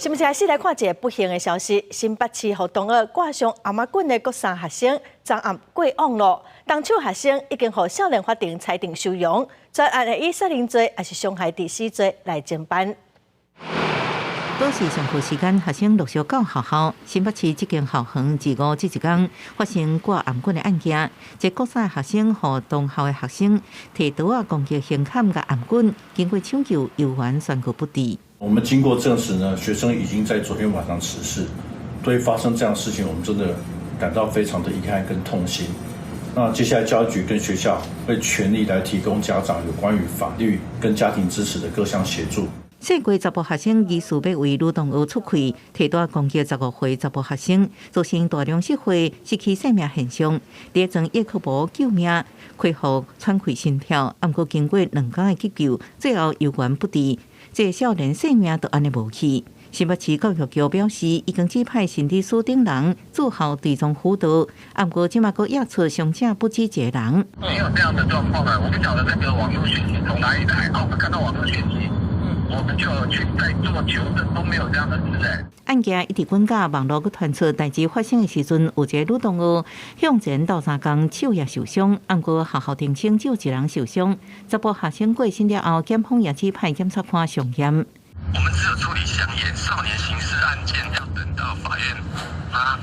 新聞開始來看一個不幸的消息，新北市予同學掛上頷仔棍的國三學生，昨暗過往囉。動手學生已經予少年法庭裁定收容，專案會以殺人罪抑是傷害致死罪來偵辦。都是上課時間，學生陸續到學校。新北市這間校園自五這一工發生掛頷棍的案件，這國三學生予同校的學生提刀仔攻擊胸坎佮頷棍，經過搶救，猶原宣告不治。我們經過證實呢，學生已經在昨天晚上辭世。對於發生這樣的事情，我們真的感到非常的遺憾跟痛心。那接下來教育局跟學校會全力來提供家長有關於法律跟家庭支持的各項協助。姓郭查埔學生疑似欲為女同學出氣，提刀攻擊15歲查埔學生，造成大量失血，失去生命現象。佇咧醫學部救命，恢復喘氣心跳，毋過經過2工的急救，最後猶原不治。這個少年性命就按呢無去。新北市教育局表示，已經指派心理師等人駐校追蹤輔導，毋過這馬閣驗出傷者不止一個人。沒有這樣的狀況啊！我不曉得那個網絡訊息從哪裡來，啊，我們看到網絡訊息，我們就去再做求證，都沒有這樣的事欸。案件一直滾到網路閣傳出，代誌發生的時陣，有一個女同學向前鬥相共，手也受傷，毋過學校澄清只有一人受傷。查埔學生過身了後，檢方也指派檢察官相驗。我們只有處理相驗少年刑事案件，要等到法院他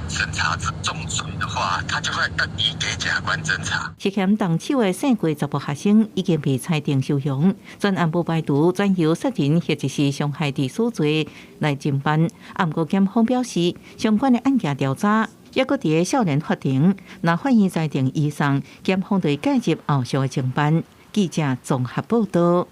審查重罪的話，他就會移給檢察官偵查。涉嫌動手的姓郭查埔學生已經被裁定收容，專案無排除轉由殺人或者是傷害致死罪來偵辦。毋過檢方表示，相關的案件調查猶閣佇少年法庭，若法院裁定移送，檢方就會介入後續的偵辦。記者綜合報道。